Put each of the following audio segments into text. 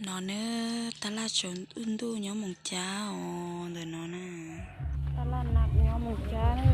No na, tab laj tsaus ntuj nyob Moos Cab os, ntawm no na. Tab laj na nyob Moos Cab na.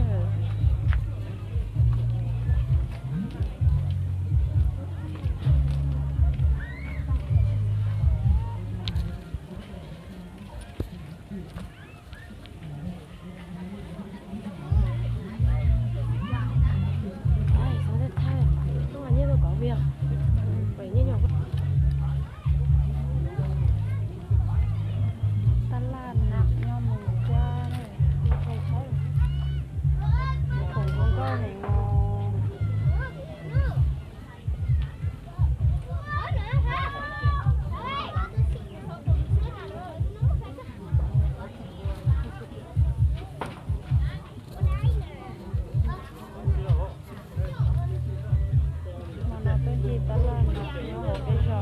Tab laj na nyob Moos Cab na, khoom zoo nkauj heev os. Hmo no tuaj ncig tab laj nyob hauv peb zos.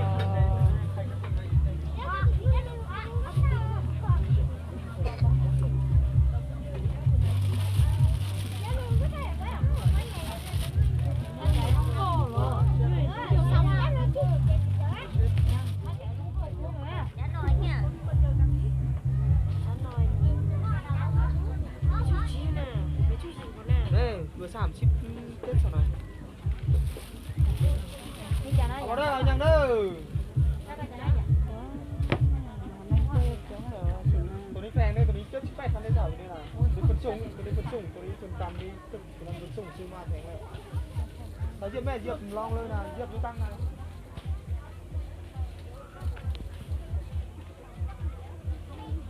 Tus neb feem ne, tus neb coob tsis paij thaj neb zaum li na. Tus neb pawg tsoom, tus neb pawg tsoom, tus neb tus tam li, tus neb pawg tsoom tsis mas feem lawm. Los yaj mej yaj loo lawm na, yaj lub tag na.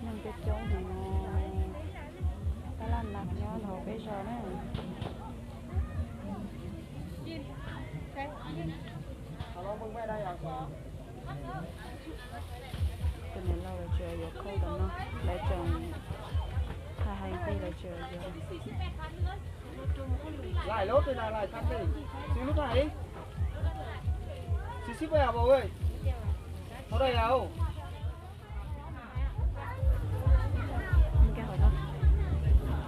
Neeg coob coob heev no, tab laj na nyob hauv peb zos na. Tus niam laus lawv tseem yuav khau tom no, lawv tseem hais hais ntej lawv tseem yuav. Laim lub twg na, laim thaj twg? Xib lub thaj, xib xib pab yam vauv, hauv dai yam.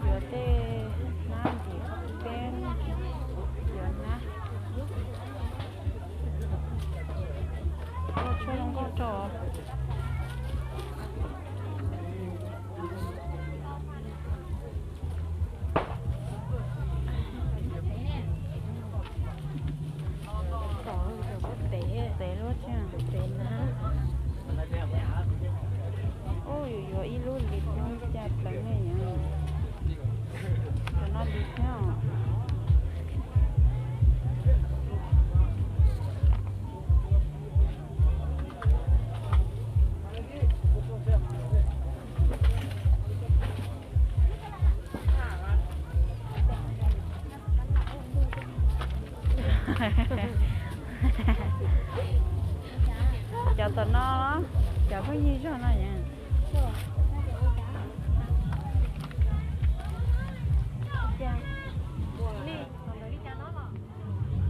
Yuav tej hnab ntim qhov peb, yuav hnab. Ua tshuaj zoo nkauj rau. Tev, tev luaj thiab, tev na. Ub, yus yuav ib lub li no cas pleev ne yom. Cov no li thiab os. Cov tom no, cov phooj ywg zog no yom.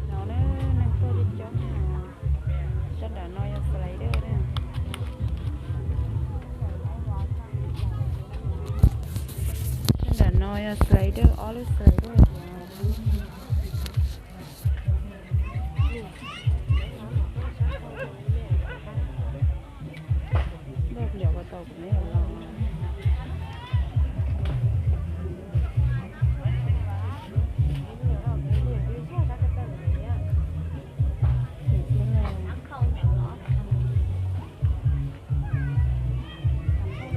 No ne, neeg tuaj coob coob na. Sab nram no yog slider na. Sab nram no yog slider, ob lub slider. Ncov ko tau kuv neb los.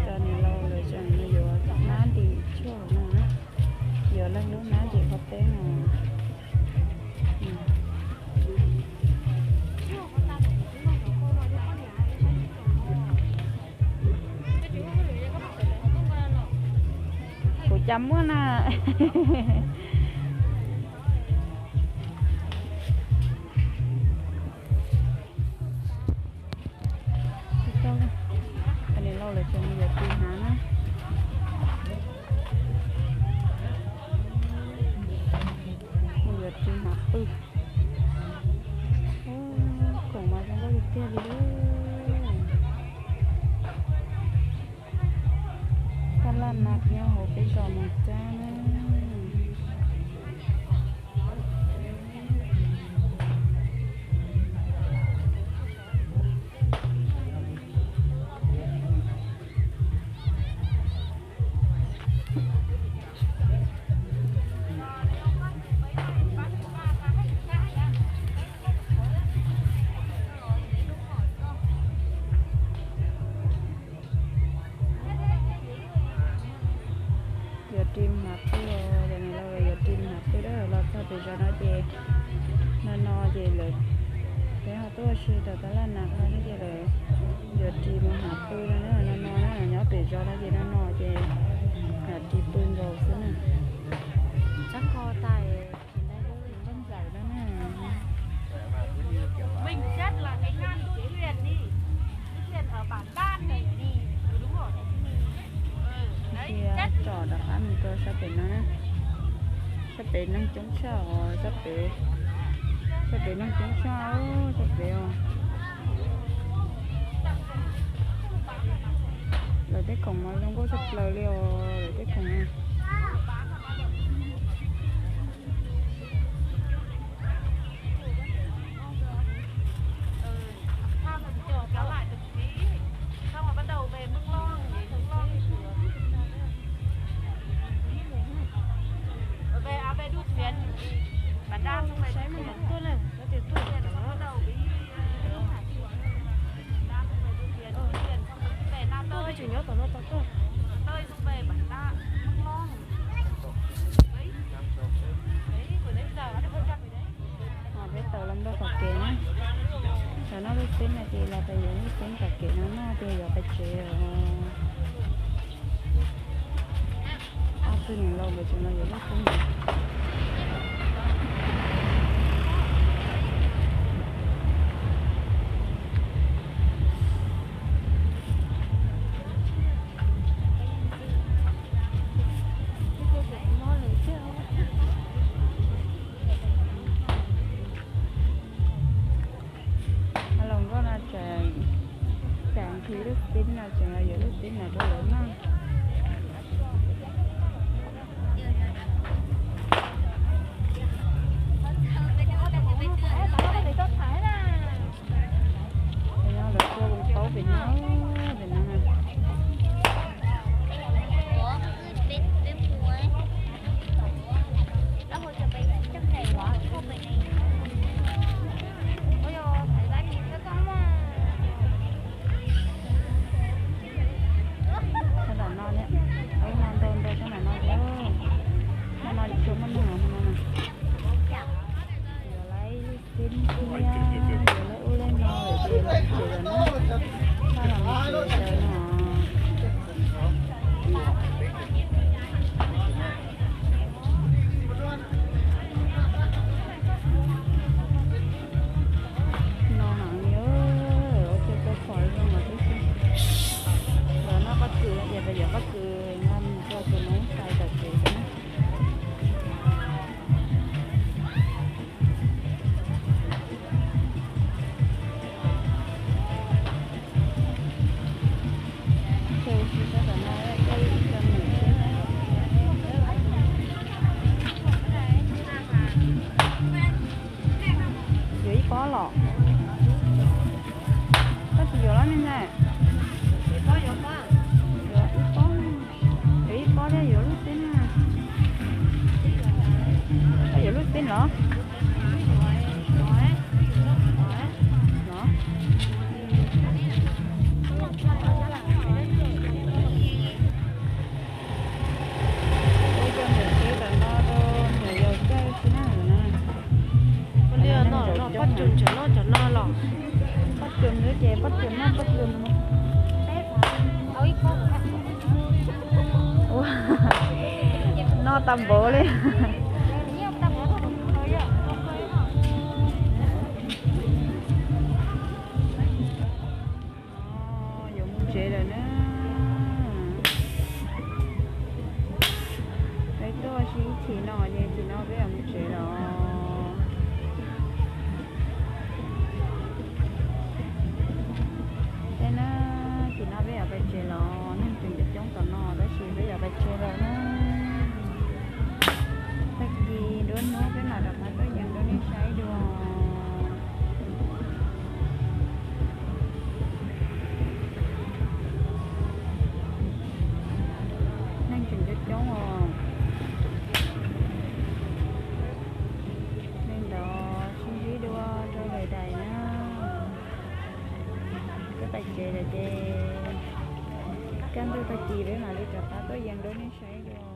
Cov niam laus lawv tseem yuav hnab ntim tshuaj no na, yuav leej lub hnab ntim qhov teb no. Kuv cas muaj na. Tsis tau, cov niam laus lawv tseem mus yuav ris hnav na. Mus yuav ris hnav pw. Khoom mas zoo nkauj tiag tiag li. Tab laj na nyob hauv peb zos Moos Cab na. Tab sis tau tab laj nas qhov no ces lawv yuav ris mus hnav pw no na, no no na, nyob pem zos no ces no no ces yuav ris pw nkaus xwb na. Tsab ko tais ntawm no na. Cia tsom rov qab mus rau sab pem no na. Sab pem neeg coob tshaj os, sab pem, sab pem neeg coob tshaj, sab pem os. Lawv tej khoom mas zoo nkauj tshaj plaws li os, lawv tej khoom. Peb tau los npaj tom kev na. Cov noj lub xib no ces los pais yuav lub xib tom kev no noj ces yuav pais tsev os. Ob tug niam laus nkawd tseem los yuav lub xib no. Los nkauj no tseem, tseem nqhis lub xib no, tseem los yuav lub xib no rau lawv noj. Lawv cua paub pem no, pem no na. Sab nram no, no ntau ntau sab nram no thiab. Sab no tsis tshua muaj neeg no na. Yuav lub xib thiab, yuav lub ub lub no lawm ces los tsev lawm na. Sab no tsev lawm no. No heev li, ua cas tau pom zoo lawm tib si. Lawv noj qab kws no ces lawv yuav qab kws no mus rau tus noob tais tom kev na. Yuav ib pob los? Koj tsis yuav los me ntxhais? Yuav ib pob, yuav ib pob thiab yuav lub xib na. Koj yuav lub xib los? Los. Ua cov niam tsev tom no rau niam yau caij xwb na no. Ua li no, pob tsuas tseem noj cov no los? Pob tsuas xwb ces pob tsuas noj pob tsuas. Ua, noj tau npaum li. Yuav mus tsev lawm na. Peb tuaj ua si ib chim no ces chim no peb yuav mus tsev lawm. Teb na, chim no peb yuav pais tsev lawm, neeg tseem coob coob tom no tab sis peb yuav pais tsev lawm na. Tag kis nruab hnub peb mam rov qab tuaj yees rau nej saib dua. Neeg tseem coob coob os. Li ntawd sib ntsib dua rau lwm daim na. Peb pais tsev lawm ces kaj ntug tag kis peb mam li rov qab tuaj yees rau nej saib dua.